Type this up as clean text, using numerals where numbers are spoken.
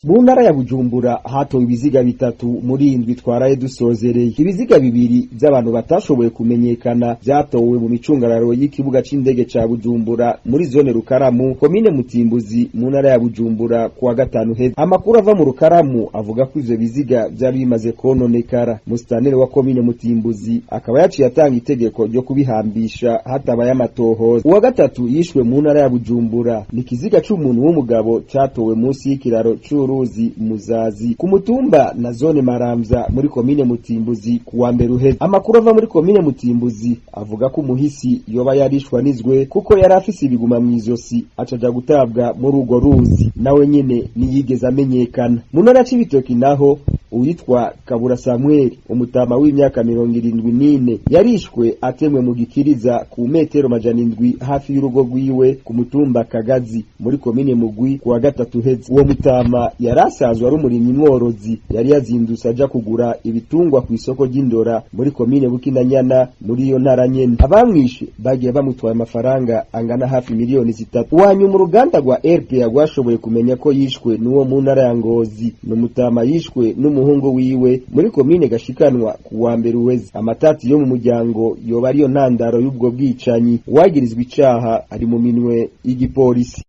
Mu ntara ya Bujumbura hatowe ibiziga bitatu muri iyi ndwi twaraye dusozereye. Ibiziga bibiri vy'abantu batashoboye kumenyekana vyatowe mu micungararo y'ikibuga c'indege ca Bujumbura muri zone Rukaramu, komine Mutimbuzi, mu ntara ya Bujumbura kuwa gatanu heze. Amakuru ava mu Rukaramu avuga ko ivyo biziga vyari bimaze kononekara. Musitaneri wa komine Mutimbuzi akaba yaciye atanga itegeko ryo kubihambisha hatabaye amatohoza. Uwa gatatu yishwe mu ntara ya Bujumbura ni ikiziga c'umuntu w'umugabo catowe munsi y'ikiraro c'uruzi Muzazi ku mutumba na zone Maramvya muri komine Mutimbuzi kuwa mbere uheze. Amakuru ava muri komine Mutimbuzi avuga ko umuhisi yoba yarishwa nizwe kuko yari afise ibiguma mw'izosi, acaja gutabwa muri urwo ruzi, nawe nyene ntiyigeze amenyekana. Mu ntara c'Ibitoki naho, uwitwa Kabura Samuel, umutama w'imyaka 74, yarishwe atemwe mu gikiriza ku metero 700 hafi y'urugo rwiwe ku mutumba Kagazi muri komine Mugwi kuwa gatatu heze. Uwo mutama yari asanzwe ari umurimyi mworozi, yari yazindutse aja kugura ibitungwa ku isoko ry'Indora muri komine Bukinanyana muri iyo ntara nyene. Abamwishe bagiye bamutwaye amafaranga angana hafi miliyoni 3. Uwanyuma uruganda rwa RPA rwashoboye kumenya ko yishwe n'uwo mu ntara ya Ngozi, ni umutama yishwe n'umuhungu wiwe muri komine Gashikanwa ku wa mbere uheze. Amatati yo mu muryango yoba ariyo ntandaro y'ubwo bwicanyi. Uwagirizwa icaha ari mu minwe y'igipolisi.